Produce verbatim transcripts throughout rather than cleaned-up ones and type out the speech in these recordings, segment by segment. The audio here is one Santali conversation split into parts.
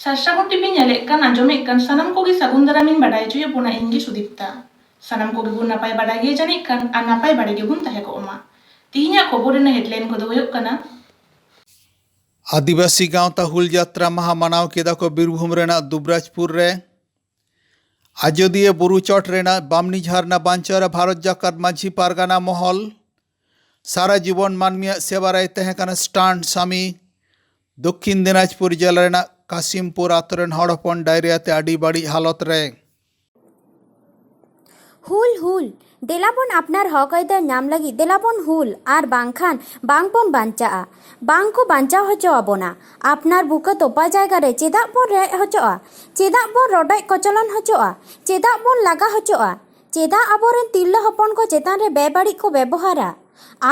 ᱥᱟᱨᱥᱟᱜᱩᱱ ᱴᱤᱵᱷᱤ ᱧᱮᱞᱮᱫ ᱠᱟᱱ, ᱟᱸᱡᱚᱢᱮᱫ ᱠᱟᱱ ᱥᱟᱱᱟᱢ ᱠᱚᱜᱮ ᱥᱟᱹᱜᱩᱱ ᱫᱟᱨᱟᱢᱤᱧ ᱵᱟᱰᱟᱭ ᱦᱚᱪᱚᱭᱮᱫ ᱵᱚᱱᱟ, ᱤᱧ ᱜᱮ ᱥᱩᱫᱤᱯᱛᱟ᱾ ᱥᱟᱱᱟᱢ ᱠᱚᱜᱮ ᱵᱚᱱ ᱱᱟᱯᱟᱭ ᱵᱟᱰᱟᱭ ᱜᱮᱭᱟ ᱡᱟᱹᱱᱤᱡ ᱠᱷᱟᱱ, ᱟᱨ ᱱᱟᱯᱟᱭ ᱵᱟᱰᱟᱭ ᱜᱮᱵᱚᱱ ᱛᱟᱦᱮᱸ ᱠᱚᱜ ᱢᱟ᱾ ᱛᱤᱦᱤᱧᱟᱜ ᱠᱷᱚᱵᱚᱨ ᱨᱮᱱᱟᱜ ᱦᱮᱰᱞᱟᱭᱤᱱ ᱠᱚᱫᱚ ᱦᱩᱭᱩᱜ ᱠᱟᱱᱟ᱾ ᱟᱹᱫᱤᱵᱟᱹᱥᱤ ᱜᱟᱶᱛᱟ ᱦᱩᱞ ᱡᱟᱛᱨᱟ ᱢᱟᱦᱟ ᱢᱟᱱᱟᱣ ᱠᱮᱫᱟ ᱠᱚ ᱵᱤᱨᱵᱷᱩᱢ ᱨᱮᱱᱟᱜ ᱫᱩᱵᱽᱨᱟᱡᱽᱯᱩᱨ ᱨᱮ᱾ ᱟᱡᱚᱫᱤᱭᱟᱹ ᱵᱩᱨᱩ ᱪᱚᱴ ᱨᱮᱱᱟᱜ ᱵᱟᱢᱱᱤ ᱡᱷᱟᱨᱱᱟ ᱵᱟᱧᱪᱟᱣ ᱨᱮ ᱵᱷᱟᱨᱚᱛ ᱡᱟᱠᱟᱛ ᱢᱟᱹᱡᱷᱤ ᱯᱟᱨᱜᱟᱱᱟ ᱢᱚᱦᱚᱞ᱾ ᱥᱟᱨᱟ ᱡᱤᱵᱚᱱ ᱢᱟᱹᱱᱢᱤᱭᱟᱜ ᱥᱮᱵᱟ ᱨᱮᱭ ᱛᱟᱦᱮᱸ ᱠᱟᱱᱟ ᱥᱴᱟᱱ ᱥᱟᱢᱤ᱾ ᱫᱚᱠᱠᱷᱤᱱ ᱫᱤᱱᱟᱡᱽᱯᱩᱨ ᱡᱮᱞᱟ ᱨᱮᱱᱟᱜ ᱠᱟᱥᱤᱢᱯᱩᱨ ᱟᱛᱳ ᱨᱮᱱ ᱦᱚᱲ ᱦᱚᱯᱚᱱ ᱰᱟᱭᱨᱤᱭᱟ ᱛᱮ ᱟᱹᱰᱤ ᱵᱟᱹᱲᱤᱡ ᱦᱟᱞᱚᱛ ᱨᱮ᱾ ᱦᱩᱞ, ᱦᱩᱞ, ᱫᱮᱞᱟ ᱵᱚᱱ ᱟᱯᱱᱟᱨ ᱦᱚᱠ ᱟᱹᱭᱫᱟᱹᱨ ᱧᱟᱢ ᱞᱟᱹᱜᱤᱫ ᱫᱮᱞᱟ ᱵᱚᱱ ᱦᱩᱞ, ᱟᱨ ᱵᱟᱝᱠᱷᱟᱱ ᱵᱟᱝ ᱵᱚᱱ ᱵᱟᱧᱪᱟᱜᱼᱟ᱾ ᱵᱟᱝ ᱠᱚ ᱵᱟᱧᱪᱟᱣ ᱦᱚᱪᱚ ᱟᱵᱚᱱᱟ᱾ ᱟᱯᱱᱟᱨ ᱵᱩᱠᱟᱹ ᱛᱚᱯᱟ ᱡᱟᱭᱜᱟ ᱨᱮ ᱪᱮᱫᱟᱜ ᱵᱚᱱ ᱨᱮᱡ ᱦᱚᱪᱚᱜᱼᱟ? ᱪᱮᱫᱟᱜ ᱵᱚᱱ ᱨᱚᱰᱚᱡ ᱠᱚᱪᱚᱞᱚᱱ ᱦᱚᱪᱚᱜᱼᱟ? ᱪᱮᱫᱟᱜ ᱵᱚᱱ ᱞᱟᱜᱟ ᱦᱚᱪᱚᱜᱼᱟ? ᱪᱮᱫᱟᱜ ᱟᱵᱚᱨᱮᱱ ᱛᱤᱨᱞᱟᱹ ᱦᱚᱯᱚᱱ ᱠᱚ ᱪᱮᱛᱟᱱ ᱨᱮ ᱵᱮᱵᱟᱹᱲᱤᱡ ᱠᱚ ᱵᱮᱵᱚᱦᱟᱨᱟ?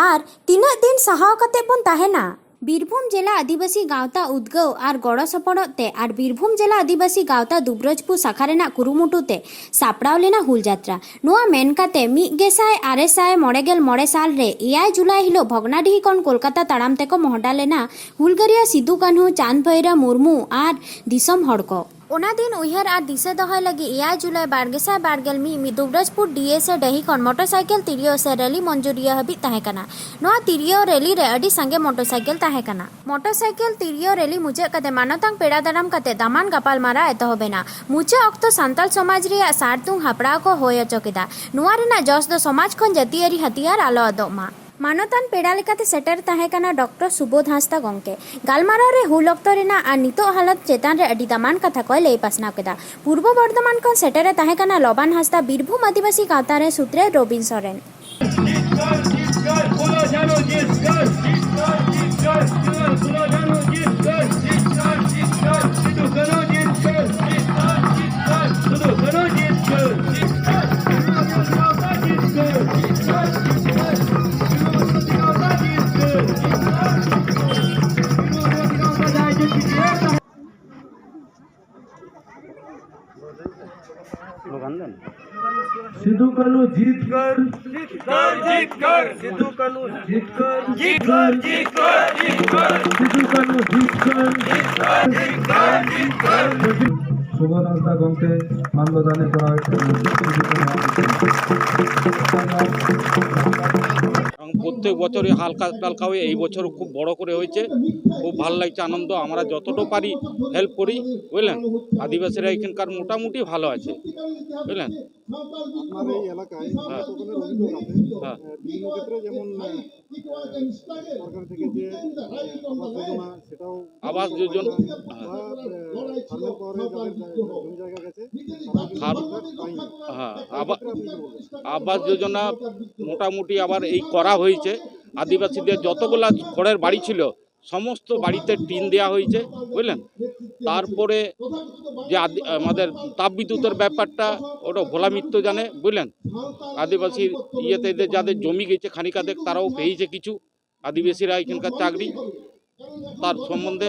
ᱟᱨ ᱛᱤᱱᱟᱹᱜ ᱫᱤᱱ ᱥᱟᱦᱟᱣ ᱠᱟᱛᱮ ᱵᱚᱱ ᱛᱟᱦᱮᱱᱟ? ᱵᱤᱨᱵᱷᱩᱢ ᱡᱮᱞᱟ ᱟᱹᱫᱤᱵᱟᱹᱥᱤ ᱜᱟᱶᱛᱟ ᱩᱫᱽᱜᱟᱹᱣ ᱟᱨ ᱜᱚᱲᱚ ᱥᱚᱯᱚᱦᱚᱫ ᱛᱮ ᱟᱨ ᱵᱤᱨᱵᱷᱩᱢ ᱡᱮᱞᱟ ᱟᱹᱫᱤᱵᱟᱹᱥᱤ ᱜᱟᱶᱛᱟ ᱫᱩᱵᱽᱨᱟᱡᱽᱯᱩᱨ ᱥᱟᱠᱷᱟ ᱨᱮᱱᱟᱜ ᱠᱩᱨᱩᱢᱩᱴᱩ ᱛᱮ ᱥᱟᱯᱲᱟᱣ ᱞᱮᱱᱟ ᱦᱩᱞ ᱡᱟᱛᱨᱟ᱾ ᱱᱚᱣᱟ ᱢᱮᱱ ᱠᱟᱛᱮ ᱢᱤᱫ ᱜᱮᱥᱟᱭ ᱟᱨᱮ ᱥᱟᱭ ᱢᱚᱬᱮ ᱜᱮᱞ ᱢᱚᱬᱮ ᱥᱟᱞ ᱨᱮ ᱮᱭᱟᱭ ᱡᱩᱞᱟᱭ ᱦᱤᱞᱳᱜ ᱵᱷᱚᱜᱽᱱᱟᱰᱤᱦᱤ ᱠᱷᱚᱱ ᱠᱳᱞᱠᱟᱛᱟ ᱛᱟᱲᱟᱢ ᱛᱮᱠᱚ ᱢᱚᱦᱰᱟ ᱞᱮᱱᱟ ᱦᱩᱞᱜᱟᱹᱨᱤᱭᱟᱹ ᱥᱤᱫᱩ ᱠᱟᱹᱱᱦᱩ, ᱪᱟᱸᱫᱽ ᱵᱷᱟᱭᱨᱟ ᱢᱩᱨᱢᱩ ᱟᱨ ᱫᱤᱥᱚᱢ ᱦᱚᱲ ᱠᱚ᱾ ᱚᱱᱟ ᱫᱤᱱ ᱩᱭᱦᱟᱹᱨ ᱟᱨ ᱫᱤᱥᱟᱹ ᱫᱚᱦᱚᱭ ᱞᱟᱹᱜᱤᱫ ᱮᱭᱟᱭ ᱡᱩᱞᱟᱭ ᱵᱟᱨ ᱜᱮᱥᱟᱭ ᱵᱟᱨ ᱜᱮᱞ ᱢᱤᱫ ᱢᱤᱫ ᱫᱩᱵᱽᱨᱟᱡᱽᱯᱩᱨ ᱰᱤ ᱮᱥ ᱮ ᱰᱟᱹᱦᱤ ᱠᱷᱚᱱ ᱢᱚᱴᱚᱨ ᱥᱟᱭᱠᱮᱞ ᱛᱤᱨᱭᱳ ᱥᱮ ᱨᱮᱞᱤ ᱢᱚᱧᱡᱩᱨᱤᱭᱟᱹ ᱦᱟᱹᱵᱤᱡ ᱛᱟᱦᱮᱸ ᱠᱟᱱᱟ᱾ ᱱᱚᱣᱟ ᱛᱤᱨᱭᱳ ᱨᱮᱞᱤ ᱨᱮ ᱟᱹᱰᱤ ᱥᱟᱸᱜᱮ ᱢᱚᱴᱚᱨ ᱥᱟᱭᱠᱮᱞ ᱛᱟᱦᱮᱸ ᱠᱟᱱᱟ᱾ ᱢᱚᱴᱚᱨ ᱥᱟᱭᱠᱮᱞ ᱛᱤᱨᱭᱳ ᱨᱮᱞᱤ ᱢᱩᱪᱟᱹᱫ ᱠᱟᱛᱮ ᱢᱟᱱᱚᱛᱟᱱ ᱯᱮᱲᱟ ᱫᱟᱨᱟᱢ ᱠᱟᱛᱮ ᱫᱟᱢᱟᱱ ᱜᱟᱯᱟᱞ ᱢᱟᱨᱟᱣ ᱮᱛᱚᱦᱚᱵ ᱮᱱᱟ᱾ ᱢᱩᱪᱟᱹᱫ ᱚᱠᱛᱚ ᱥᱟᱱᱛᱟᱲ ᱥᱚᱢᱟᱡᱽ ᱨᱮᱭᱟᱜ ᱥᱟᱨ ᱛᱩᱝ ᱦᱟᱯᱲᱟᱣ ᱠᱚ ᱦᱩᱭ ᱦᱚᱪᱚ ᱠᱮᱫᱟ᱾ ᱱᱚᱣᱟ ᱨᱮᱱᱟᱜ ᱡᱚᱥ ᱫᱚ ᱥᱚᱢᱟᱡᱽ ᱠᱷᱚᱱ ᱡᱟᱹᱛᱤᱭᱟᱹᱨᱤ ᱦᱟᱹᱛᱤᱭᱟᱹᱨ ᱟᱞᱚ ᱟᱫᱚᱜ ᱢᱟ᱾ ᱢᱟᱱᱚᱛᱟᱱ ᱯᱮᱲᱟ ᱞᱮᱠᱟᱛᱮ ᱥᱮᱴᱮᱨ ᱛᱟᱦᱮᱸ ᱠᱟᱱᱟ ᱰᱚᱠᱴᱚᱨ ᱥᱩᱵᱳᱫᱷ ᱦᱟᱸᱥᱫᱟ ᱜᱚᱢᱠᱮ᱾ ᱜᱟᱞᱢᱟᱨᱟᱣ ᱨᱮ ᱦᱩᱞ ᱚᱠᱛᱚ ᱨᱮᱱᱟᱜ ᱟᱨ ᱱᱤᱛᱚᱜ ᱦᱟᱞᱚᱛ ᱪᱮᱛᱟᱱ ᱨᱮ ᱟᱹᱰᱤ ᱫᱟᱢᱟᱱ ᱠᱟᱛᱷᱟ ᱠᱚᱭ ᱞᱟᱹᱭ ᱯᱟᱥᱱᱟᱣ ᱠᱮᱫᱟ᱾ ᱯᱩᱨᱵᱚ ᱵᱚᱨᱫᱷᱚᱢᱟᱱ ᱠᱷᱚᱱ ᱥᱮᱴᱮᱨᱮ ᱛᱟᱦᱮᱸ ᱠᱟᱱᱟ ᱞᱚᱵᱟᱱ ᱦᱟᱸᱥᱫᱟ, ᱵᱤᱨᱵᱷᱩᱢ ᱟᱹᱫᱤᱵᱟᱹᱥᱤ ᱜᱟᱶᱛᱟ ᱨᱮᱱ ᱥᱩᱛᱨᱮᱛ ᱨᱚᱵᱤᱱ ᱥᱚᱨᱮᱱ᱾ सिद्धू कानू जीत कर, जीत कर, जीत कर। सिद्धू कानू जीत कर, जीत कर, जीत कर, जीत कर। सिद्धू कानू जीत कर, जीत कर, जीत कर, जीत कर। শুভ রাস্তা গমকে মাল্য দানে করা হয়েছে। এবং প্রত্যেক বছরই হালকা টালকা হয়ে এই বছরও খুব বড় করে হয়েছে। খুব ভালো লাগছে, আনন্দ। আমরা যতটা পারি হেল্প করি, বুঝলেন। আদিবাসীরা এখানকার মোটামুটি ভালো আছে, বুঝলেন। আপনার এই এলাকায় হ্যাঁ। সকলের অভিযোগ আছে হ্যাঁ। আহ, বিভিন্ন ক্ষেত্রে যেমন আহ, সরকার থেকে যে আহ, আবাস যোজনা সেটাও আবাস যোজনা বা আহ, ফার্মের পাওয়ারে যাদের জমি জায়গা গেছে তারা কিন্তু ফার্ম- ঠিকঠাক পায়নি। হ্যাঁ আবা- আপনি কি বলবেন? আবাস যোজনা মোটামুটি আবার এই করা হয়েছে। আদিবাসীদের যতগুলা খড়ের বাড়ি ছিল, সমস্ত বাড়িতে টিন দেওয়া হয়েছে, বুঝলেন। তারপরে যে আদি- আমাদের তাপবিদ্যুতের ব্যাপারটা, ওটা ভোলা মিত্র জানে, বুঝলেন। আদিবাসীর ইয়েতে যে যাদের জমি গেছে খানিকাদের, তারাও পেয়েছে কিছু আদিবাসীরা এখানকার চাকরি, তার সম্বন্ধে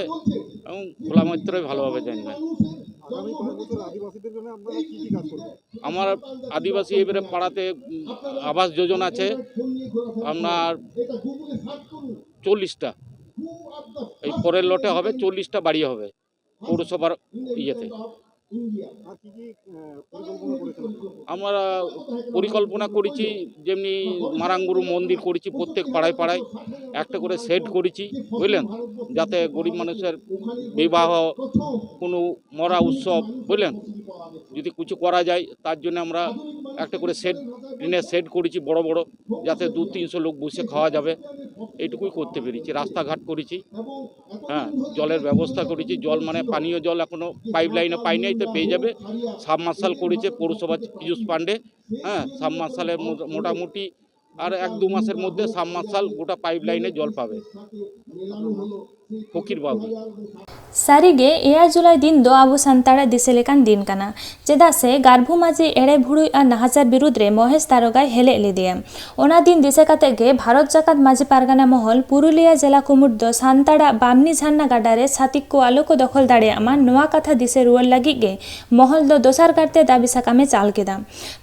এবং ভোলা মিত্রই ভালোভাবে জানবেন। আগামী পাঁচ বছর আদিবাসীদের জন্য আপনারা কি কি কাজ করবেন? আমার আদিবাসী এবারে পাড়াতে উম, আবাস যোজনা আছে আপনার চল্লিশটা, এই পরের লটে হবে চল্লিশটা বাড়ি হবে পৌরসভার ইয়েতে। আর কি কি আহ, পরিকল্পনা করেছেন? আমরা পরিকল্পনা করেছি, যেমনি মারাঙ্গুরু মন্দির করেছি, প্রত্যেক পাড়ায় পাড়ায় একটা করে শেড করেছি, বুঝলেন, যাতে গরিব মানুষের বিবাহ, কোনো মরা উৎসব, বুঝলেন, যদি কিছু করা যায় তার জন্য আমরা একটা করে শেড, টিনের শেড করেছি বড় বড়, যাতে দু তিনশো লোক বসে খাওয়া যাবে, এইটুকুই করতে পেরেছি। রাস্তাঘাট করেছি, হ্যাঁ, জলের ব্যবস্থা করেছি। জল মানে পানীয় জল এখনও পাইপ লাইনে পাই নাই, তো পেয়ে যাবে। সাবমার্শাল করেছে পৌরসভা পীযুষ পাণ্ডে, হ্যাঁ, সাবমার্শালের মোটা- মোটামুটি আর এক দু মাসের মধ্যে সাবমার্শাল গোটা পাইপ লাইনে জল পাবে। ফকির বাবু। ᱥᱟᱹᱨᱤᱜᱮ, ᱮᱭᱟᱭ ᱡᱩᱞᱟᱭ ᱫᱤᱱ ᱫᱚ ᱟᱵᱚ ᱥᱟᱱᱛᱟᱲᱟᱜ ᱫᱤᱥᱟᱹ ᱞᱮᱠᱟᱱ ᱫᱤᱱ ᱠᱟᱱᱟ᱾ ᱪᱮᱫᱟᱜ ᱥᱮ ᱜᱟᱨᱵᱷᱩ ᱢᱟᱹᱡᱷᱤ ᱮᱲᱮ ᱵᱷᱩᱲᱩᱡ ᱟᱨ ᱱᱟᱦᱟᱪᱟᱨ ᱵᱤᱨᱩᱫᱽ ᱨᱮ ᱢᱚᱦᱮᱥ ᱫᱟᱨᱚᱜᱟᱭ ᱦᱮᱞᱮᱡ ᱞᱮᱫᱮᱭᱟ᱾ ᱚᱱᱟ ᱫᱤᱱ ᱫᱤᱥᱟᱹ ᱠᱟᱛᱮ ᱜᱮ ᱵᱷᱟᱨᱚᱛ ᱡᱟᱠᱟᱛ ᱢᱟᱹᱡᱷᱤ ᱯᱟᱨᱜᱟᱱᱟ ᱢᱚᱦᱚᱞ ᱯᱩᱨᱩᱞᱤᱭᱟᱹ ᱡᱮᱞᱟ ᱠᱩᱢᱩᱴ ᱫᱚ ᱥᱟᱱᱛᱟᱲᱟᱜ ᱵᱟᱢᱱᱤ ᱡᱷᱟᱨᱱᱟ ᱜᱟᱰᱟ ᱨᱮ ᱪᱷᱟᱹᱛᱤᱠ ᱠᱚ ᱟᱞᱚ ᱠᱚ ᱫᱚᱠᱷᱚᱞ ᱫᱟᱲᱮᱭᱟᱜ ᱢᱟ, ᱱᱚᱣᱟ ᱠᱟᱛᱷᱟ ᱫᱤᱥᱟᱹ ᱨᱩᱣᱟᱹᱲ ᱞᱟᱹᱜᱤᱫ ᱜᱮ ᱢᱚᱦᱚᱞ ᱫᱚ ᱫᱚᱥᱟᱨ ᱠᱟᱨᱛᱮ ᱫᱟᱹᱵᱤ ᱥᱟᱠᱟᱢ ᱮ ᱪᱟᱞ ᱠᱮᱫᱟ᱾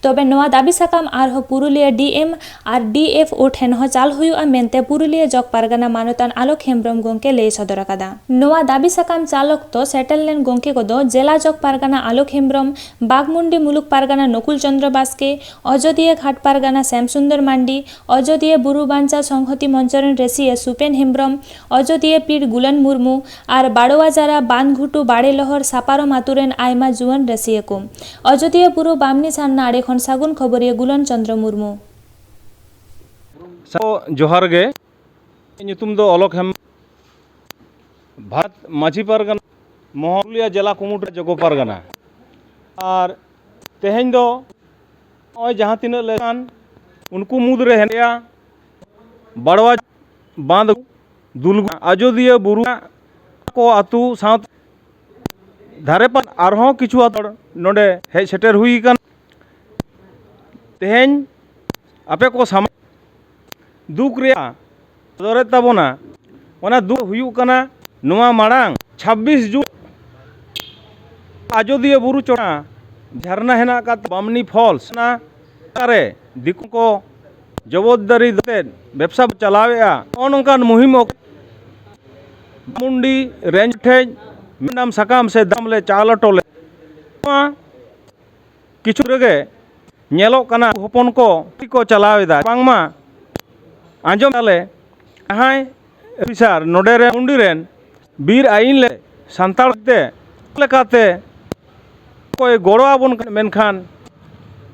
ᱛᱚᱵᱮ ᱱᱚᱣᱟ ᱫᱟᱹᱵᱤ ᱥᱟᱠᱟᱢ ᱟᱨᱦᱚᱸ ᱯᱩᱨᱩᱞᱤᱭᱟᱹ ᱰᱤ ᱮᱢ ᱟᱨ ᱰᱤ ᱮᱯᱷ ᱳ ᱴᱷᱮᱱ ᱦᱚᱸ ᱪᱟᱞ ᱦᱩᱭᱩᱜᱼᱟ ᱢᱮᱱᱛᱮ ᱯᱩᱨᱩᱞᱤᱭᱟᱹ ᱡᱚᱜᱽ ᱯᱟᱨᱜᱟᱱᱟ ᱢᱟᱱᱚᱛᱟᱱ ᱟᱞᱳᱠ ᱦᱮᱢᱵᱽᱨᱚᱢ ᱜᱚᱢᱠᱮ ᱞᱟᱹᱭ ᱥᱚᱫᱚᱨ ᱟᱠᱟᱫᱟ᱾ ᱱᱚᱣᱟ ᱫᱟᱹᱵᱤ ᱥᱟᱠᱟᱢ ᱪᱟᱞ ᱚᱠᱛᱚ ᱥᱮᱴᱮᱨ ᱞᱮᱱ ᱜᱚᱢᱠᱮ ᱠᱚᱫᱚ ᱡᱮᱞᱟ ᱡᱚᱜᱽ ᱯᱟᱨᱜᱟᱱᱟ ᱟᱞᱳᱠ ᱦᱮᱢᱵᱽᱨᱚᱢ, ᱵᱟᱜᱽᱢᱩᱱᱰᱤ ᱢᱩᱞᱩᱠ ᱯᱟᱨᱜᱟᱱᱟ ᱱᱚᱠᱩᱞ ᱪᱚᱸᱫᱽᱨᱚ ᱵᱟᱥᱠᱮ, ᱚᱡᱚᱫᱤᱭᱟᱹ ᱜᱷᱟᱴ ᱯᱟᱨᱜᱟᱱᱟ ᱥᱭᱟᱢ ᱥᱩᱱᱫᱚᱨ ᱢᱟᱱᱰᱤ, ᱚᱡᱚᱫᱤᱭᱟᱹ ᱵᱩᱨᱩ ᱵᱟᱧᱪᱟᱣ ᱥᱚᱝᱦᱚᱛᱤ ᱢᱚᱧᱪᱚ ᱨᱮᱱ ᱨᱟᱹᱥᱤᱭᱟᱹ ᱥᱩᱯᱮᱱ ᱦᱮᱢᱵᱽᱨᱚᱢ, ᱚᱡᱚᱫᱤᱭᱟᱹ ᱯᱤᱲ ᱜᱩᱞᱟᱱ ᱢᱩᱨᱢᱩ ᱟᱨ ᱵᱟᱲᱳᱣᱟ ᱡᱟᱨᱟ ᱵᱟᱸᱫᱷᱜᱷᱩᱴᱩ ᱵᱟᱲᱮ ᱞᱚᱦᱚᱨ ᱥᱟᱯᱟᱨᱚᱢ ᱟᱛᱳ ᱨᱮᱱ ᱟᱭᱢᱟ ᱡᱩᱣᱟᱹᱱ ᱨᱟᱹᱥᱤᱭᱟᱹ ᱠᱚ᱾ ᱚᱡᱚᱫᱤᱭᱟᱹ ᱵᱩᱨᱩ ᱵᱟᱢᱱᱤ ᱥᱟᱨᱱᱟ ᱟᱲᱮ ᱠᱷᱚᱱ ᱥᱟᱹᱜᱩᱱ ᱠᱷᱚᱵᱚᱨᱤᱭᱟᱹ ᱜᱩᱞᱟᱱ ᱪᱚᱸᱫᱽᱨᱚ ᱢᱩᱨᱢᱩ᱾ ᱥᱟᱶ ᱡᱚᱦᱟᱨ ᱜᱮ᱾ ᱧᱩᱛᱩᱢ ᱫᱚ ᱚᱞᱚᱠ ᱦᱮᱢ, ᱵᱷᱟᱨᱚᱛ ᱢᱟᱹᱡᱷᱤ ᱯᱟᱨᱜᱟᱱᱟ ᱢᱚᱦᱚᱞᱤᱭᱟ ᱡᱮᱞᱟ ᱠᱩᱢᱩᱴ ᱨᱮ ᱡᱚᱜᱚ ᱯᱟᱨᱜᱟᱱᱟ᱾ ᱟᱨ ᱛᱮᱦᱮᱧ ᱫᱚ ᱱᱚᱜᱼᱚᱭ ᱡᱟᱦᱟᱸ ᱛᱤᱱᱟᱹᱜ ᱞᱮᱠᱟᱱ, ᱩᱱᱠᱩ ᱢᱩᱫᱽᱨᱮ ᱦᱮᱱᱟᱜᱼᱟ ᱵᱟᱲᱣᱟ ᱵᱟᱸᱫᱷ, ᱫᱩᱞᱜᱩ, ᱟᱡᱚᱫᱤᱭᱟᱹ ᱵᱩᱨᱩ ᱠᱚ ᱟᱹᱛᱩ ᱥᱟᱶᱛᱮ ᱫᱷᱟᱨᱮ ᱯᱟᱥ ᱟᱨᱦᱚᱸ ᱠᱤᱪᱷᱩ ᱟᱛᱳ ᱱᱚᱰᱮ ᱦᱮᱡ ᱥᱮᱴᱮᱨ ᱦᱩᱭ ᱟᱠᱟᱱᱟ᱾ ᱛᱮᱦᱮᱧ ᱟᱯᱮ ᱠᱚ ᱥᱟᱢᱟᱝ ᱫᱩᱠ ᱨᱮᱭᱟᱜ ᱥᱚᱫᱚᱨᱮᱫ ᱛᱟᱵᱚᱱᱟ᱾ ᱚᱱᱟ ᱫᱩᱠ ᱦᱩᱭᱩᱜ ᱠᱟᱱᱟ, ᱱᱚᱣᱟ ᱢᱟᱲᱟᱝ ᱪᱷᱟᱵᱵᱤᱥ ᱡᱩᱱ ᱟᱡᱚᱫᱤᱭᱟᱹ ᱵᱩᱨᱩ ᱪᱚᱴᱟ ᱡᱷᱟᱨᱱᱟ ᱦᱮᱱᱟᱜ ᱟᱠᱟᱫ ᱵᱟᱢᱱᱤ ᱯᱷᱚᱞᱥ, ᱚᱱᱟ ᱨᱮ ᱫᱤᱠᱩ ᱠᱚ ᱡᱚᱵᱚᱫᱟᱨᱤ ᱠᱟᱛᱮ ᱵᱮᱵᱽᱥᱟ ᱠᱚ ᱪᱟᱞᱟᱣᱮᱫᱼᱟ᱾ ᱱᱚᱜᱼᱚ ᱱᱚᱝᱠᱟᱱ ᱢᱩᱦᱤᱢ ᱚᱠᱛᱚ ᱢᱩᱱᱰᱤ ᱨᱮᱧᱡᱽ ᱴᱷᱮᱡ ᱢᱮᱰᱟᱢ ᱥᱟᱠᱟᱢ ᱥᱮ ᱫᱟᱢ ᱞᱮ ᱪᱟᱞ ᱦᱚᱴᱚ ᱞᱮᱫ ᱱᱚᱣᱟ ᱠᱤᱪᱷᱩ ᱨᱮᱜᱮ ᱧᱮᱞᱚᱜ ᱠᱟᱱᱟ, ᱦᱚᱯᱚᱱ ᱠᱚ ᱠᱚ ᱪᱟᱞᱟᱣ ᱮᱫᱟ᱾ ᱵᱟᱝᱢᱟ ᱟᱸᱡᱚᱢ ᱫᱟᱞᱮ ᱡᱟᱦᱟᱸᱭ ᱚᱯᱷᱤᱥᱟᱨ ᱱᱚᱰᱮ ᱨᱮ ᱢᱩᱱᱰᱤ ᱨᱮᱱ ᱵᱤᱨ ᱟᱹᱭᱤᱱ ᱞᱮ ᱥᱟᱱᱛᱟᱲ ᱛᱮ ᱞᱮᱠᱟᱛᱮ ᱚᱠᱚᱭ ᱜᱚᱲᱚ ᱟᱵᱚᱱ ᱠᱟᱱᱟ, ᱢᱮᱱᱠᱷᱟᱱ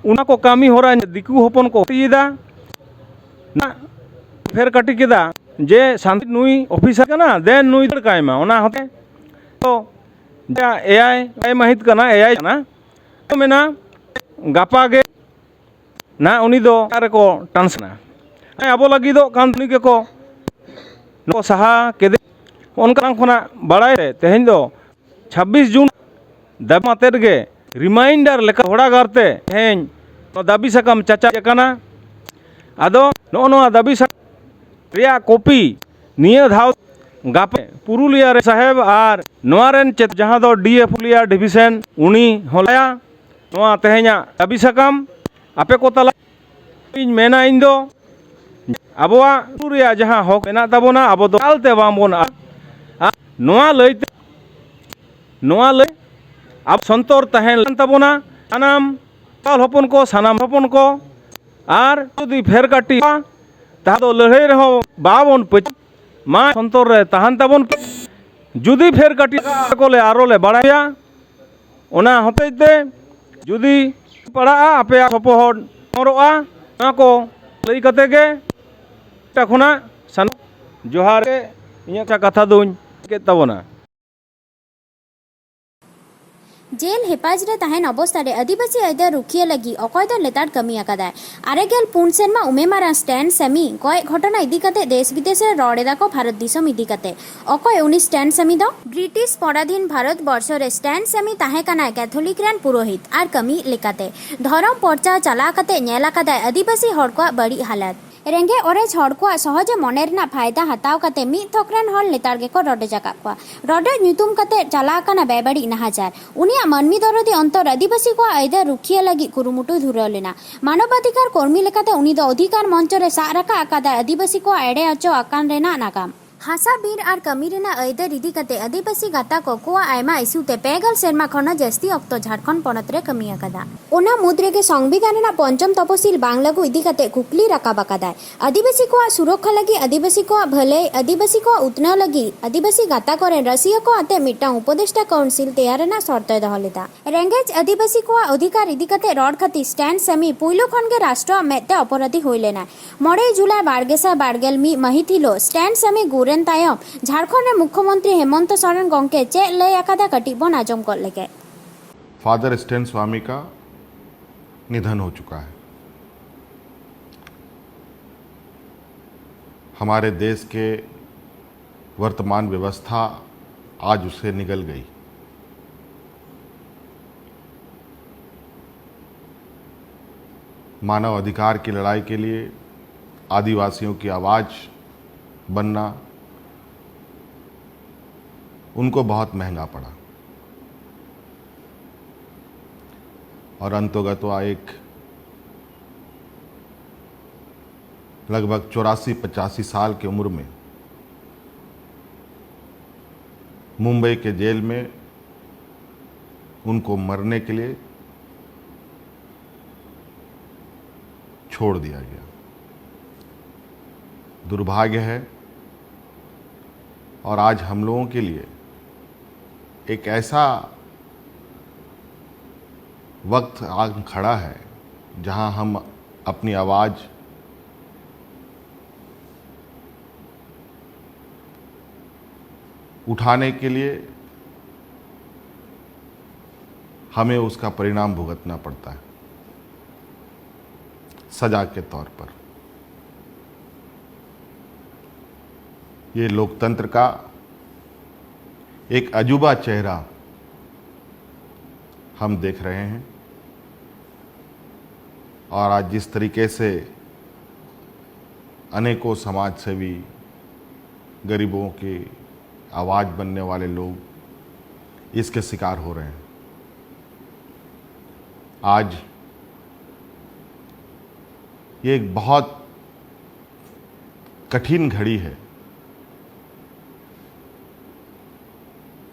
ᱚᱱᱟ ᱠᱚ ᱠᱟᱹᱢᱤ ᱦᱚᱨᱟ ᱫᱤᱠᱩ ᱦᱚᱯᱚᱱ ᱠᱚ ᱠᱷᱚᱛᱤᱭᱮᱫᱟ᱾ ᱱᱟ ᱯᱷᱮᱨ ᱠᱟᱹᱴᱤ ᱠᱮᱫᱟ ᱡᱮ ᱥᱟᱱᱛᱟᱲ ᱱᱩᱭ ᱚᱯᱷᱤᱥᱟᱨ ᱠᱟᱱᱟ, ᱫᱮᱱ ᱱᱩᱭ ᱫᱟᱹᱲ ᱠᱟᱭ ᱢᱟ᱾ ᱚᱱᱟ ᱦᱚᱛᱮ ᱛᱚ ᱡᱟ ᱮᱭᱟᱭ, ᱮᱭᱟᱭ ᱢᱟᱹᱦᱤᱛ ᱠᱟᱱᱟ, ᱮᱭᱟᱭ ᱠᱟᱱᱟ, ᱢᱮᱱᱟ ᱜᱟᱯᱟ ᱜᱮ ᱱᱟ ᱩᱱᱤ ᱫᱚ ᱚᱲᱟᱜ ᱨᱮᱠᱚ ᱴᱟᱱᱥᱱᱟ᱾ ᱟᱵᱚ ᱞᱟᱹᱜᱤᱫᱚᱜ ᱠᱟᱱ ᱩᱱᱤ ᱜᱮᱠᱚ ᱱᱚᱠᱚ ᱥᱟᱦᱟ ᱠᱮᱫᱮ᱾ ᱚᱱᱠᱟ ᱠᱷᱚᱱᱟᱜ ᱵᱟᱲᱟᱭ ᱨᱮ ᱛᱮᱦᱮᱧ ᱫᱚ ᱪᱷᱟᱵᱵᱤᱥ ᱡᱩᱱ ᱫᱟᱵᱤ ᱟᱛᱮᱫ ᱜᱮ ᱨᱤᱢᱟᱭᱤᱱᱰᱟᱨ ᱞᱮᱠᱟ ᱦᱚᱲᱟᱜᱟᱨ ᱛᱮ ᱛᱮᱦᱮᱧ ᱱᱚᱣᱟ ᱫᱟᱹᱵᱤ ᱥᱟᱠᱟᱢ ᱪᱟᱪᱟᱣ ᱟᱠᱟᱱᱟ᱾ ᱟᱫᱚ ᱱᱚᱜᱼᱚ ᱱᱚᱣᱟ ᱫᱟᱹᱵᱤ ᱥᱟᱠᱟᱢ ᱨᱮᱭᱟᱜ ᱠᱚᱯᱤ ᱱᱤᱭᱟᱹ ᱫᱷᱟᱣ ᱜᱟᱯᱮ ᱯᱩᱨᱩᱞᱤᱭᱟ ᱨᱮ ᱥᱟᱦᱮᱵᱽ ᱟᱨ ᱱᱚᱣᱟ ᱨᱮᱱ ᱪᱮᱛ-, ᱡᱟᱦᱟᱸ ᱫᱚ ᱰᱤ ᱮ ᱯᱩᱨᱩᱞᱤᱭᱟ ᱰᱤᱵᱷᱤᱥᱚᱱ, ᱩᱱᱤ ᱦᱚᱸ ᱞᱟᱹᱭᱟ ᱱᱚᱣᱟ ᱛᱮᱦᱮᱧᱟᱜ ᱫᱟᱹᱵᱤ ᱥᱟᱠᱟᱢ ᱟᱯᱮ ᱠᱚ ᱛᱟᱞᱟ ᱤᱧ ᱢᱮᱱᱟ, ᱤᱧ ᱫᱚ ᱟᱵᱚᱣᱟᱜ ᱨᱮᱭᱟᱜ ᱡᱟᱦᱟᱸ ᱦᱚᱠ ᱢᱮᱱᱟᱜ ᱛᱟᱵᱚᱱᱟ, ᱟᱵᱚ ᱫᱚ ᱮᱠᱟᱞ ᱛᱮ ᱵᱟᱝᱵᱚᱱ ᱟᱫ-, ᱟ-, ᱱᱚᱣᱟ ᱞᱟᱹᱭᱛᱮ, ᱱᱚᱣᱟ ᱞᱟᱹᱭ ᱟᱵᱚ ᱥᱚᱱᱛᱚᱨ ᱛᱟᱦᱮᱱ ᱞᱟᱹᱠᱛᱤ ᱛᱟᱵᱚᱱᱟ᱾ ᱥᱟᱱᱟᱢ ᱥᱟᱱᱛᱟᱲ ᱦᱚᱯᱚᱱ ᱠᱚ, ᱥᱟᱱᱟᱢ ᱦᱚᱯᱚᱱ ᱠᱚ, ᱟᱨ ᱡᱩᱫᱤ ᱯᱷᱮᱨ ᱠᱟᱹᱴᱤᱡ ᱛᱟᱦᱚᱞᱮ ᱫᱚ ᱞᱟᱹᱲᱦᱟᱹᱭ ᱨᱮᱦᱚᱸ ᱵᱟᱵᱚᱱ ᱯᱟᱹᱪ-, ᱢᱟ ᱥᱚᱱᱛᱚᱨ ᱨᱮ ᱛᱟᱦᱮᱱ ᱛᱟᱵᱚᱱ ᱯᱮ᱾ ᱡᱩᱫᱤ ᱯᱷᱮᱨ ᱠᱟᱹᱴᱤᱡ ᱠᱚᱞᱮ ᱟᱨᱚ ᱞᱮ ᱵᱟᱲᱟᱭᱟ, ᱚᱱᱟ ᱦᱚᱛᱮᱡ ᱛᱮ ᱡᱩᱫᱤ ᱯᱟᱲᱟᱜᱼᱟ, ᱟᱯᱮᱭᱟᱜ ᱥᱚᱯᱚᱦᱚᱫ ᱦᱚᱨᱚᱜᱼᱟ᱾ ᱱᱚᱣᱟ ᱠᱚ ᱞᱟᱹᱭ ᱠᱟᱛᱮ ᱜᱮ ᱮᱴᱟᱜ ᱠᱷᱚᱱᱟᱜ ᱥᱟᱱᱟᱢ ᱡᱚᱦᱟᱨ ᱜᱮ ᱤᱧᱟᱹᱜ ᱠᱟᱛᱷᱟ ᱫᱚᱧ ᱠᱮᱫ ᱛᱟᱵᱚᱱᱟ᱾ ᱡᱮᱞ ᱦᱮᱯᱟᱡᱽ ᱨᱮ ᱛᱟᱦᱮᱱ ᱚᱵᱚᱥᱛᱟ ᱨᱮ ᱟᱹᱫᱤᱵᱟᱹᱥᱤ ᱟᱹᱭᱫᱟᱹᱨ ᱨᱩᱠᱷᱤᱭᱟᱹ ᱞᱟᱹᱜᱤᱫ ᱚᱠᱚᱭ ᱫᱚ ᱞᱮᱛᱟᱲ ᱠᱟᱹᱢᱤ ᱟᱠᱟᱫᱟᱭ᱾ ᱟᱨᱮ ᱜᱮᱞ ᱯᱩᱱ ᱥᱮᱨᱢᱟ ᱩᱢᱮ ᱢᱟᱨᱟᱝ ᱥᱴᱮᱱ ᱥᱮᱢᱤ ᱜᱚᱡ ᱜᱷᱚᱴᱚᱱᱟ ᱤᱫᱤ ᱠᱟᱛᱮ ᱫᱮᱥ ᱵᱤᱫᱮᱥ ᱨᱮ ᱨᱚᱲ ᱮᱫᱟ ᱠᱚ ᱵᱷᱟᱨᱚᱛ ᱫᱤᱥᱚᱢ ᱤᱫᱤ ᱠᱟᱛᱮ᱾ ᱚᱠᱚᱭ ᱩᱱᱤ ᱥᱴᱮᱱ ᱥᱮᱢᱤ ᱫᱚ? ᱵᱨᱤᱴᱤᱥ ᱯᱚᱨᱟᱫᱷᱤᱱ ᱵᱷᱟᱨᱚᱛ ᱵᱚᱨᱥᱚ ᱨᱮ ᱥᱴᱮᱱ ᱥᱮᱢᱤ ᱛᱟᱦᱮᱸ ᱠᱟᱱᱟᱭ ᱠᱮᱛᱷᱚᱞᱤᱠ ᱨᱮᱱ ᱯᱩᱨᱳᱦᱤᱛ ᱟᱨ ᱠᱟᱹᱢᱤ ᱞᱮᱠᱟᱛᱮ ᱫᱷᱚᱨᱚᱢ ᱯᱚᱨᱪᱟᱣ ᱪᱟᱞᱟᱣ ᱠᱟᱛᱮ ᱧᱮᱞ ᱟᱠᱟᱫᱟᱭ ᱟᱹᱫᱤᱵᱟᱹᱥᱤ ᱦᱚᱲ ᱠᱚᱣᱟᱜ ᱵᱟᱹᱲᱤᱡ ᱦᱟᱞᱚᱛ᱾ ᱨᱮᱸᱜᱮᱡ ᱚᱨᱮᱡ ᱦᱚᱲ ᱠᱚᱣᱟᱜ ᱥᱚᱦᱚᱡᱮ ᱢᱚᱱᱮ ᱨᱮᱱᱟᱜ ᱯᱷᱟᱭᱫᱟ ᱦᱟᱛᱟᱣ ᱠᱟᱛᱮ ᱢᱤᱫ ᱛᱷᱚᱠ ᱨᱮᱱ ᱦᱚᱲ ᱞᱮᱛᱟᱲ ᱜᱮᱠᱚ ᱨᱚᱰᱚᱡ ᱟᱠᱟᱫ ᱠᱚᱣᱟ᱾ ᱨᱚᱰᱚᱡ ᱧᱩᱛᱩᱢ ᱠᱟᱛᱮ ᱪᱟᱞᱟᱣ ᱠᱟᱱᱟ ᱵᱮᱵᱟᱹᱲᱤᱡ ᱱᱟᱦᱟᱪᱟᱨ᱾ ᱩᱱᱤᱭᱟᱜ ᱢᱟᱹᱱᱢᱤ ᱫᱚᱨᱚᱫᱤ ᱚᱱᱛᱚᱨ ᱟᱹᱫᱤᱵᱟᱹᱥᱤ ᱠᱚᱣᱟᱜ ᱟᱹᱭᱫᱟᱹᱨ ᱨᱩᱠᱷᱤᱭᱟᱹ ᱞᱟᱹᱜᱤᱫ ᱠᱩᱨᱩᱢᱩᱴᱩᱭ ᱫᱷᱩᱨᱟᱹᱣ ᱞᱮᱱᱟ᱾ ᱢᱟᱱᱚᱵᱟᱫᱷᱤᱠᱟᱨ ᱠᱚᱨᱢᱤ ᱞᱮᱠᱟᱛᱮ ᱩᱱᱤ ᱫᱚ ᱚᱫᱷᱤᱠᱟᱨ ᱢᱚᱧᱪᱚ ᱨᱮ ᱥᱟᱵ ᱨᱟᱠᱟᱵ ᱟᱠᱟᱫᱟᱭ ᱟᱹᱫᱤᱵᱟᱹᱥᱤ ᱠᱚᱣᱟᱜ ᱮᱲᱮ ᱦᱚᱪᱚ ᱟᱠᱟᱱ ᱨᱮᱱᱟᱜ ᱱᱟᱜᱟᱢ᱾ ᱦᱟᱥᱟ ᱵᱤᱨ ᱟᱨ ᱠᱟᱹᱢᱤ ᱨᱮᱱᱟᱜ ᱟᱹᱭᱫᱟᱹᱨ ᱤᱫᱤ ᱠᱟᱛᱮ ᱟᱹᱫᱤᱵᱟᱹᱥᱤ ᱜᱟᱛᱟᱠ ᱠᱚᱣᱟᱜ ᱟᱭᱢᱟ ᱤᱥᱩ ᱛᱮ ᱯᱮ ᱜᱮᱞ ᱥᱮᱨᱢᱟ ᱠᱷᱚᱱ ᱦᱚᱸ ᱡᱟᱹᱥᱛᱤ ᱚᱠᱛᱚ ᱡᱷᱟᱲᱠᱷᱚᱸᱰ ᱯᱚᱱᱚᱛ ᱨᱮ ᱠᱟᱹᱢᱤ ᱟᱠᱟᱫᱟ᱾ ᱚᱱᱟ ᱢᱩᱫᱽ ᱨᱮᱜᱮ ᱥᱚᱝᱵᱤᱫᱷᱟᱱ ᱨᱮᱱᱟᱜ ᱯᱚᱧᱪᱚᱢ ᱛᱚᱯᱚᱥᱤᱞ ᱵᱟᱝ ᱞᱟᱹᱜᱩ ᱤᱫᱤ ᱠᱟᱛᱮ ᱠᱩᱠᱞᱤ ᱨᱟᱠᱟᱵ ᱟᱠᱟᱫᱟᱭ᱾ ᱟᱹᱫᱤᱵᱟᱹᱥᱤ ᱠᱚᱣᱟᱜ ᱥᱩᱨᱚᱠᱠᱷᱟ ᱞᱟᱹᱜᱤᱫ, ᱟᱹᱫᱤᱵᱟᱹᱥᱤ ᱠᱚᱣᱟᱜ ᱵᱷᱟᱹᱞᱟᱹᱭ, ᱟᱹᱫᱤᱵᱟᱹᱥᱤ ᱠᱚᱣᱟᱜ ᱩᱛᱱᱟᱹᱣ ᱞᱟᱹᱜᱤᱫ ᱟᱹᱫᱤᱵᱟᱹᱥᱤ ᱜᱟᱛᱟᱠ ᱨᱮᱱ ᱨᱟᱹᱥᱤᱭᱟᱹ ᱠᱚ ᱟᱛᱮ ᱢᱤᱫᱴᱟᱝ ᱩᱯᱚᱫᱮᱥᱴᱟ ᱠᱟᱣᱩᱱᱥᱤᱞ ᱛᱮᱭᱟᱨ ᱨᱮᱱᱟᱜ ᱥᱚᱨᱛᱚᱭ ᱫᱚᱦᱚ ᱞᱮᱫᱟ᱾ ᱨᱮᱸᱜᱮᱡ ᱟᱹᱫᱤᱵᱟᱹᱥᱤ ᱠᱚᱣᱟᱜ ᱚᱫᱷᱤᱠᱟᱨ ᱤᱫᱤ ᱠᱟᱛᱮ ᱨᱚᱲ ᱠᱷᱟᱹᱛᱤᱨ ᱥᱴᱮᱱ ᱥᱮᱢᱤ ᱯᱩᱭᱞᱩ ᱠᱷᱚᱱ ᱜᱮ ᱨᱟᱥᱴᱨᱚᱣᱟᱜ ᱢᱮᱫ ᱛᱮ ᱚᱯᱚᱨᱟᱫᱷᱤ ᱦᱩᱭ ᱞᱮᱱᱟᱭ᱾ ᱢᱚᱬᱮ ᱡᱩᱞᱟᱭ ᱵᱟᱨ ᱜᱮᱥᱟᱭ ᱵᱟᱨ ᱜᱮᱞ ᱢᱤᱫ ᱢᱟᱹᱦᱤᱛ ᱦᱤᱞᱳᱜ ᱥᱴᱮᱱ ᱥᱮᱢᱤ ᱜᱩᱨ ᱮᱱ ᱛᱟᱭᱚᱢ ᱡᱷᱟᱲᱠᱷᱚᱸᱰ ᱨᱮ ᱢᱩᱠᱠᱷᱚᱢᱚᱱᱛᱨᱤ ᱦᱮᱢᱚᱱᱛᱚ ᱥᱚᱨᱮᱱ ᱜᱚᱢᱠᱮ ᱪᱮᱫ ᱞᱟᱹᱭ ᱟᱠᱟᱫᱟ, ᱠᱟᱹᱴᱤᱡ ᱵᱚᱱ ᱟᱸᱡᱚᱢ ᱜᱚᱫ ᱞᱮᱜᱮ᱾ फादर स्टेन स्वामी का निधन हो चुका है। हमारे देश के वर्तमान व्यवस्था आज उसे निगल गई। मानव अधिकार की लड़ाई के लिए आदिवासियों की आवाज़ बनना उनको बहुत महंगा पड़ा। और अंतोगत्वा एक लगभग चौरासी पचासी साल की उम्र में मुंबई के जेल में उनको मरने के लिए छोड़ दिया गया। दुर्भाग्य है, और आज हम लोगों के लिए एक ऐसा वक्त आ खड़ा है, जहां हम अपनी आवाज़ उठाने के लिए हमें उसका परिणाम भुगतना पड़ता है सजा के तौर पर। ये लोकतंत्र का एक अजूबा चेहरा हम देख रहे हैं। और आज जिस तरीके से अनेकों समाजसेवी, गरीबों की आवाज़ बनने वाले लोग इसके शिकार हो रहे हैं। आज ये एक बहुत कठिन घड़ी है,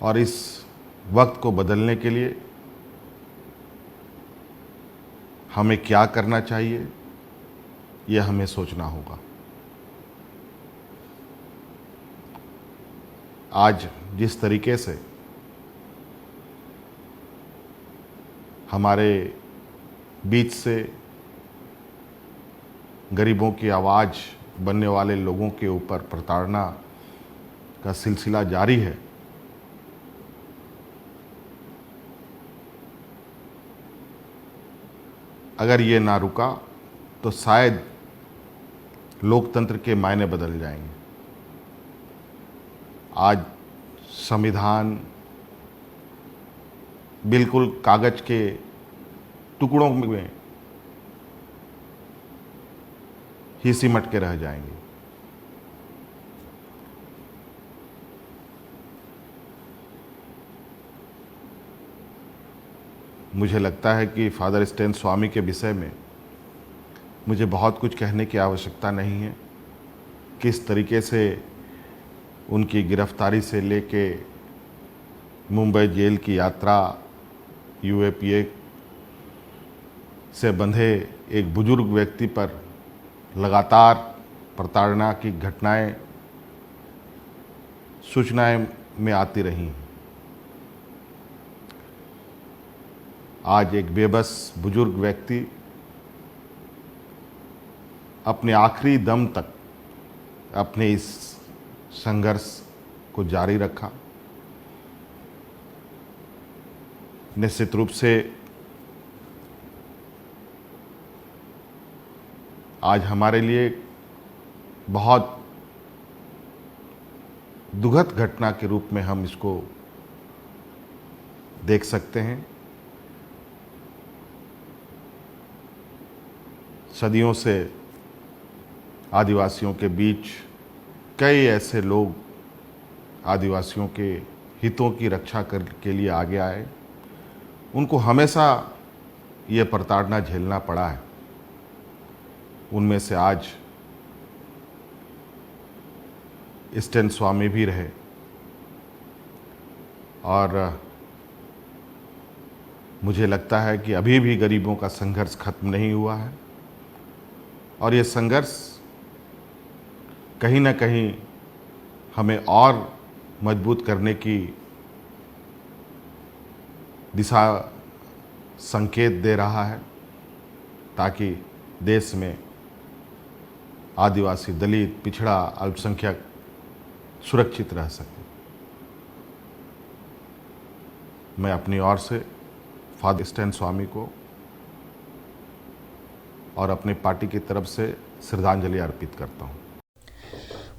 और इस वक्त को बदलने के लिए हमें क्या करना चाहिए, यह हमें सोचना होगा। आज जिस तरीके से हमारे बीच से गरीबों की आवाज़ बनने वाले लोगों के ऊपर प्रताड़ना का सिलसिला जारी है, अगर ये ना रुका तो शायद लोकतंत्र के मायने बदल जाएंगे। आज संविधान बिल्कुल कागज के टुकड़ों में ही सिमट के रह जाएंगे। मुझे लगता है कि फादर स्टैन स्वामी के विषय में मुझे बहुत कुछ कहने की आवश्यकता नहीं है। किस तरीके से उनकी गिरफ्तारी से लेके मुंबई जेल की यात्रा, यूएपीए से बंधे एक बुजुर्ग व्यक्ति पर लगातार प्रताड़ना की घटनाएं सूचनाएं में आती रही हैं। आज एक बेबस बुजुर्ग व्यक्ति अपने आखिरी दम तक अपने इस संघर्ष को जारी रखा। निश्चित रूप से आज हमारे लिए बहुत दुखद घटना के रूप में हम इसको देख सकते हैं। सदियों से आदिवासियों के बीच कई ऐसे लोग आदिवासियों के हितों की रक्षा कर, के लिए आगे आए। उनको हमेशा ये प्रताड़ना झेलना पड़ा है। उनमें से आज स्टैन स्वामी भी रहे और मुझे लगता है कि अभी भी गरीबों का संघर्ष खत्म नहीं हुआ है और ये संघर्ष कहीं ना कहीं हमें और मजबूत करने की दिशा संकेत दे रहा है, ताकि देश में आदिवासी, दलित, पिछड़ा, अल्पसंख्यक सुरक्षित रह सके। मैं अपनी ओर से फादर स्टैन स्वामी को और अपनी पार्टी की तरफ से श्रद्धांजलि अर्पित करता हूँ।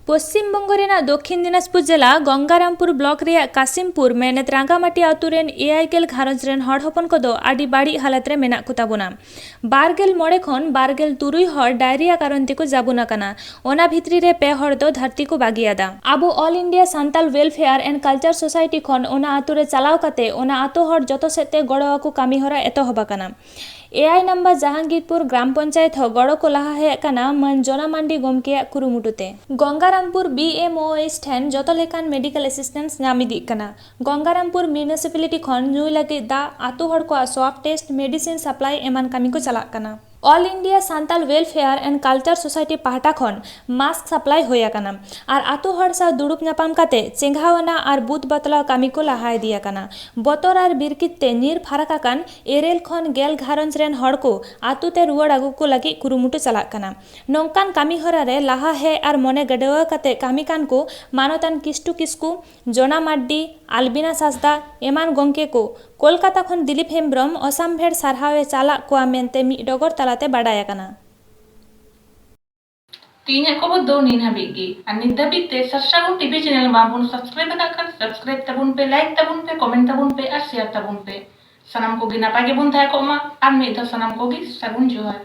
ᱯᱚᱥᱪᱤᱢ ᱵᱚᱝᱜᱚ ᱨᱮᱱᱟᱜ ᱫᱚᱠᱷᱤᱱ ᱫᱤᱱᱟᱡᱽᱯᱩᱨ ᱡᱮᱞᱟ ᱜᱚᱝᱜᱟᱨᱟᱢᱯᱩᱨ ᱵᱞᱚᱠ ᱨᱮᱭᱟᱜ ᱠᱟᱥᱤᱢᱯᱩᱨ ᱢᱮᱱᱮᱛ ᱨᱟᱸᱜᱟᱢᱟᱴᱤ ᱟᱹᱛᱩ ᱨᱮᱱ ᱮᱭᱟᱭ ᱜᱮᱞ ᱜᱷᱟᱨᱚᱸᱡᱽ ᱨᱮᱱ ᱦᱚᱲ ᱦᱚᱯᱚᱱ ᱠᱚᱫᱚ ᱟᱹᱰᱤ ᱵᱟᱹᱲᱤᱡ ᱦᱟᱞᱚᱛ ᱨᱮ ᱢᱮᱱᱟᱜ ᱠᱚ ᱛᱟᱵᱚᱱᱟ᱾ ᱵᱟᱨ ᱜᱮᱞ ᱢᱚᱬᱮ ᱠᱷᱚᱱ ᱵᱟᱨ ᱜᱮᱞ ᱛᱩᱨᱩᱭ ᱦᱚᱲ ᱰᱟᱭᱨᱤᱭᱟ ᱠᱟᱨᱚᱱ ᱛᱮᱠᱚ ᱡᱟᱵᱩᱱ ᱟᱠᱟᱱᱟ᱾ ᱚᱱᱟ ᱵᱷᱤᱛᱨᱤ ᱨᱮ ᱯᱮ ᱦᱚᱲ ᱫᱚ ᱫᱷᱟᱹᱨᱛᱤ ᱠᱚ ᱵᱟᱹᱜᱤᱭᱟᱫᱟ᱾ ᱟᱵᱚ All India Santal Welfare and Culture Society ᱠᱷᱚᱱ ᱚᱱᱟ ᱟᱹᱛᱩ ᱨᱮ ᱪᱟᱞᱟᱣ ᱠᱟᱛᱮ ᱚᱱᱟ ᱟᱹᱛᱩ ᱦᱚᱲ ᱡᱚᱛᱚ ᱥᱮᱫ ᱛᱮ ᱜᱚᱲᱚ ᱟᱠᱚ ᱠᱟᱹᱢᱤ ᱦᱚᱨᱟ ᱮᱛᱚᱦᱚᱵ ᱟᱠᱟᱱᱟ᱾ ᱮᱭᱟᱭ ᱱᱟᱢᱵᱟᱨ ᱡᱟᱦᱟᱝᱜᱤᱨᱯᱩᱨ ᱜᱨᱟᱢ ᱯᱚᱧᱪᱟᱭᱮᱛ ᱦᱚᱸ ᱜᱚᱲᱚ ᱠᱚ ᱞᱟᱦᱟ ᱦᱮᱡ ᱟᱠᱟᱱᱟ ᱢᱟᱹᱱ ᱡᱚᱱᱟ ᱢᱟᱱᱰᱤ ᱜᱚᱢᱠᱮᱭᱟᱜ ᱠᱩᱨᱩᱢᱩᱴᱩ ᱛᱮ᱾ Gangarampur B M O S ᱴᱷᱮᱱ ᱡᱚᱛᱚ ᱞᱮᱠᱟᱱ medical assistance ᱧᱟᱢ ᱤᱫᱤᱜ ᱠᱟᱱᱟ᱾ ᱜᱚᱝᱜᱟᱨᱟᱢᱯᱩᱨ municipality ᱠᱷᱚᱱ ᱧᱩᱭ ᱞᱟᱹᱜᱤᱫ ᱫᱟᱜ, ᱟᱹᱛᱩ ᱦᱚᱲ ᱠᱚᱣᱟᱜ swab test, medicine supply ᱮᱢᱟᱱ ᱠᱟᱹᱢᱤ ᱠᱚ ᱪᱟᱞᱟᱜ ᱠᱟᱱᱟ᱾ All India Santal Welfare and Culture Society ᱯᱟᱦᱴᱟ ᱠᱷᱚᱱ mask supply ᱦᱩᱭ ᱟᱠᱟᱱᱟ ᱟᱨ ᱟᱹᱛᱩ ᱦᱚᱲ ᱥᱟᱶ ᱫᱩᱲᱩᱵ ᱧᱟᱯᱟᱢ ᱠᱟᱛᱮ ᱪᱮᱸᱜᱷᱟᱣ ᱟᱱᱟᱜ ᱟᱨ ᱵᱩᱛ ᱵᱟᱛᱞᱟᱣ ᱠᱟᱹᱢᱤ ᱠᱚ ᱞᱟᱦᱟ ᱤᱫᱤ ᱟᱠᱟᱱᱟ᱾ ᱵᱚᱛᱚᱨ ᱟᱨ ᱵᱤᱨᱠᱤᱛ ᱛᱮ ᱧᱤᱨ ᱯᱷᱟᱨᱟᱠ ᱟᱠᱟᱱ ᱤᱨᱟᱹᱞ ᱠᱷᱚᱱ ᱜᱮᱞ ᱜᱷᱟᱨᱚᱸᱡᱽ ᱨᱮᱱ ᱦᱚᱲ ᱠᱚ ᱟᱹᱛᱩ ᱛᱮ ᱨᱩᱣᱟᱹᱲ ᱟᱹᱜᱩ ᱠᱚ ᱞᱟᱹᱜᱤᱫ ᱠᱩᱨᱩᱢᱩᱴᱩ ᱪᱟᱞᱟᱜ ᱠᱟᱱᱟ᱾ ᱱᱚᱝᱠᱟᱱ ᱠᱟᱹᱢᱤ ᱦᱚᱨᱟ ᱨᱮ ᱞᱟᱦᱟ ᱦᱮᱡ ᱟᱨ ᱢᱚᱱᱮ ᱜᱟᱹᱰᱣᱟᱹ ᱠᱟᱛᱮ ᱠᱟᱹᱢᱤ ᱠᱟᱱ ᱠᱚ ᱢᱟᱱᱚᱛᱟᱱ ᱠᱤᱥᱴᱩ ᱠᱤᱥᱠᱩ, ᱡᱚᱱᱟ ᱢᱟᱨᱰᱤ, ᱟᱞᱵᱤᱱᱟ ᱦᱟᱸᱥᱫᱟ ᱮᱢᱟᱱ ᱜᱚᱢᱠᱮ ᱠᱚ ᱠᱳᱞᱠᱟᱛᱟ ᱠᱷᱚᱱ ᱫᱤᱞᱤᱯ ᱦᱮᱢᱵᱽᱨᱚᱢ ᱚᱥᱟᱢᱵᱷᱮᱲ ᱥᱟᱨᱦᱟᱣ ᱮ ᱪᱟᱞᱟᱜ ᱠᱚᱣᱟ ᱢᱮᱱᱛᱮ ᱢᱤᱫ ᱰᱚᱜᱚᱨ ᱛᱟᱞᱟᱛᱮ ᱵᱟᱰᱟᱭ ᱟᱠᱟᱱᱟ᱾ ᱛᱮᱦᱮᱧᱟᱜ ᱠᱷᱚᱵᱚᱨ ᱫᱚ ᱱᱤᱱ ᱦᱟᱹᱵᱤᱡ ᱜᱮ᱾ ᱟᱨ ᱱᱤᱛ ᱫᱷᱟᱹᱵᱤᱡ ᱛᱮ ᱥᱟᱨᱥᱟᱜᱩᱱ TV channel ᱵᱟᱝᱵᱚᱱ subscribe ᱟᱠᱟᱫ ᱠᱷᱟᱱ subscribe ᱛᱟᱵᱚᱱ ᱯᱮ, like ᱛᱟᱵᱚᱱ ᱯᱮ, comment ᱛᱟᱵᱚᱱ ᱯᱮ ᱟᱨ share ᱛᱟᱵᱚᱱ ᱯᱮ᱾ ᱥᱟᱱᱟᱢ ᱠᱚᱜᱮ ᱱᱟᱯᱟᱭ ᱜᱮᱵᱚᱱ ᱛᱟᱦᱮᱸ ᱠᱚᱜ ᱢᱟ᱾ ᱟᱨ ᱢᱤᱫ ᱫᱷᱟᱣ ᱥᱟᱱᱟᱢ ᱠᱚᱜᱮ ᱥᱟᱹᱜᱩᱱ ᱡᱚᱦᱟᱨ᱾